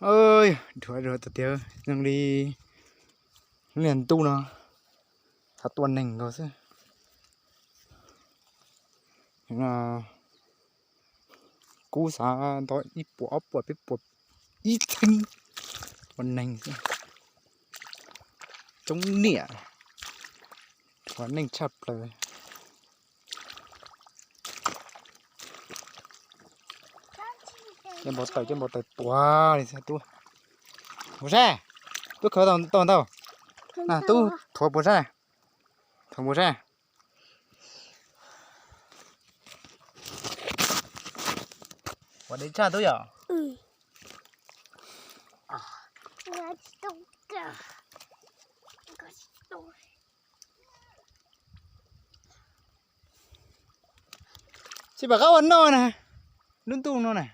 Oj, dhuav dhuav tiag tiag, zoo li niag ntuj no, xav tua neeg nkaus xwb. Kub xav ntau ib puas ob puas peb puas ib txheeb tua neeg xwb. Coob niam, dhuav neeg tshaj plaws. Coj npau taws, coj npau taws tuag li xwb tub. Puas sab, tub khaws tau ntau. Tub thuav puas sab, thuav puas sab. Ua deb tshaj tub yom. Tsis pom qab ua noj na, lub ntuj no na,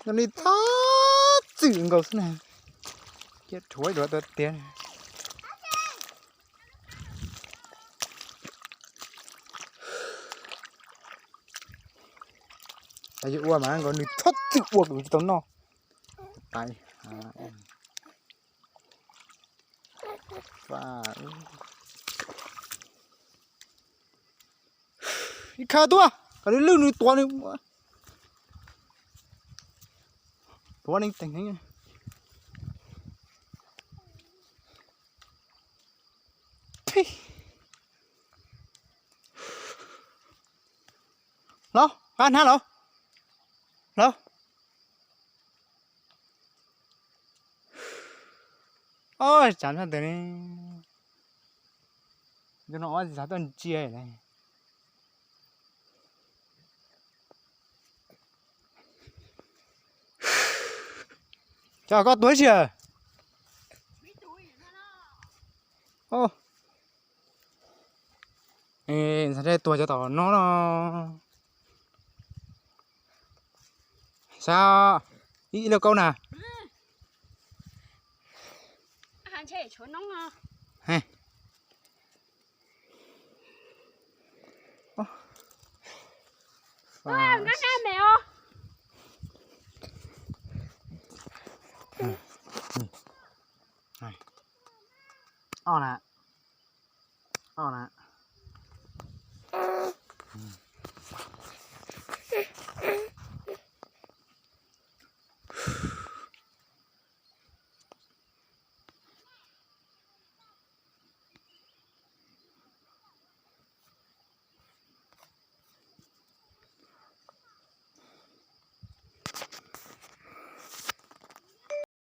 nws li txhob txwm nkaus xwb na. Cia rhuav luav tiag tiag. Yus ua mas nkaus nws txhob txwm ua kuv tsis tau noj. Ib khav tuaj kom nws lwj nws tuav nws. Tuav neeg teeg heev. Los, qab hnab los. Los. Ob, tsav sab ntawd ne. Cov no ob tsis xav tuaj ntsia ne. Cov koj tuag ib si. Ntxhais tuag cov tom no no. Sav ib lauj kaub na.